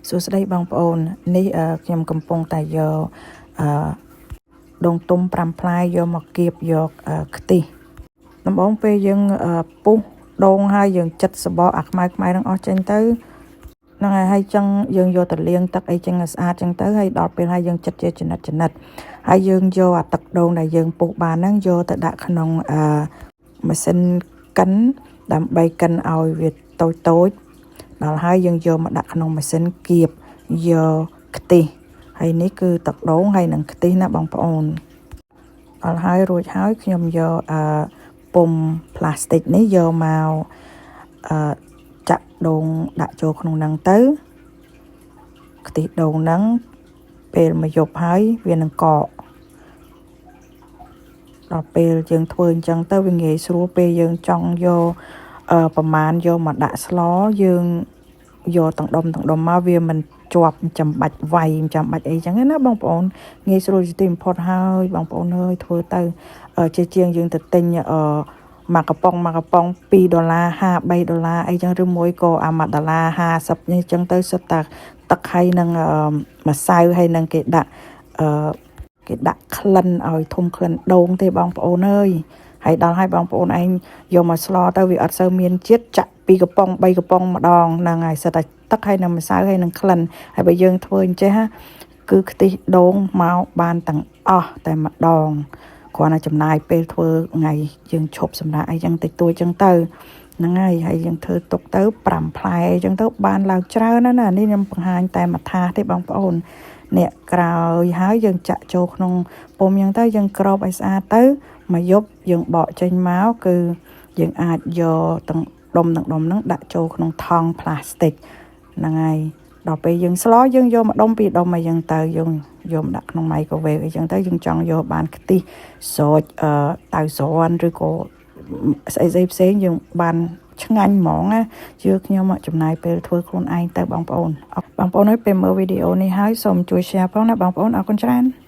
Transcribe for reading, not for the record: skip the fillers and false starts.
សួស្តីបងប្អូននេះអឺខ្ញុំកំពុងតែយកអឺដូងទុំ5ផ្លែយកមកគៀបយកអឺខ្ទិះដំបូងពេលយើងអឺពុះដូងហើយយើងចិតសបកអាខ្មៅខ្មៅនឹងអស់ចេញទៅហ្នឹងហើយហើយចឹងយើងយកទៅលាងទឹកអីចឹងឲ្យស្អាតចឹងទៅហើយដល់ពេលហើយយើងចិតជាចំណិតចំណិតហើយយើងយកអាទឹកដូងដែលយើងពុះបានហ្នឹងយកទៅដាក់ក្នុងអឺម៉ាស៊ីនកិនដើម្បីកិនឲ្យវាតូចតូចដល់ហើយយើងយកមកដាក់ក្នុងម៉ាស៊ីនគៀបយកខ្ទិះហើយនេះគឺទឹកដូងហើយនឹងខ្ទិះណាបងប្អូនដល់ហើយរួចហើយខ្ញុំយកអឺពុម្ពផ្លាស្ទិកនេះយកមកអឺចាក់ដូងដាក់ចូលក្នុងហ្នឹងទៅខ្ទិះដូងហ្នឹងពេលមកយប់ហើយវានឹងកកដល់ពេលយើងធ្វើអញ្ចឹងទៅវាងាយស្រួលពេលយើងចង់យកអឺប្រមាណយកមកដាក់ស្លយើងយកទាំងដុំទាំងដុំមកវាមិនជាប់ចាំបាច់វាយចាំបាច់អីចឹងណាបងប្អូនងាយស្រួលជាទីបំផុតហើយបងប្អូនអើយធ្វើទៅជាជាងយើងទៅទិញអឺមួយកំប៉ុងមួយកំប៉ុង2ដុល្លារ53ដុល្លារអីចឹងឬមួយក៏អា1ដុល្លារ50នេះចឹងទៅសុទ្ធតែទឹកហើយនឹងម្សៅហើយនឹងគេដាក់អឺគេដាក់ក្លិនឲ្យធំក្លិនដូងទេបងប្អូនអើយហើយដល់ហើយបងប្អូនឯងយកមកស្លទៅវាអត់សូវមានជាតិចាក់ពីកំប៉ុង3កំប៉ុងម្ដងហ្នឹងហើយសិតតែទឹកហើយនឹងម្សៅហើយនឹងក្លិនហើយបើយើងធ្វើអញ្ចេះណាគឺខ្ទិះដូងមកបានទាំងអស់តែម្ដងគ្រាន់តែចំណាយពេលធ្វើថ្ងៃយើងឈប់សម្រាប់អីចឹងតិចតួចចឹងទៅហ្នឹងហើយហើយយើងធ្វើទុកទៅ5ផ្លែចឹងទៅបានឡើងច្រើនណាស់ណានេះខ្ញុំបង្ហាញតែមួយថាសទេបងប្អូនអ្នកក្រោយហើយយើងចាក់ចូលក្នុងពុម្ពចឹងទៅយើងក្របឲ្យស្អាតទៅមួយយប់យើងបកចេញមកគឺយើងអាចយកទាំងដុំទាំងដុំហ្នឹងដាក់ចូលក្នុងថង់ផ្លាស្ទិកហ្នឹងហើយដល់ពេលយើងស្លយើងយកម្ដុំពីរដុំអីចឹងទៅយើងយកមកដាក់ក្នុង microwave អីចឹងទៅយើងចង់យកបានខ្ទិះស្រោចអឺតៅស្រន់ឬក៏ស្អីស្អីផ្សេងយើងបានឆ្ងាញ់ហ្មងណាជឿខ្ញុំចំណាយពេលធ្វើខ្លួនឯងទៅបងប្អូនបងប្អូនអើយពេលមើលវីដេអូនេះហើយសូមជួយ share ផងណាបងប្អូនអរគុណច្រើន។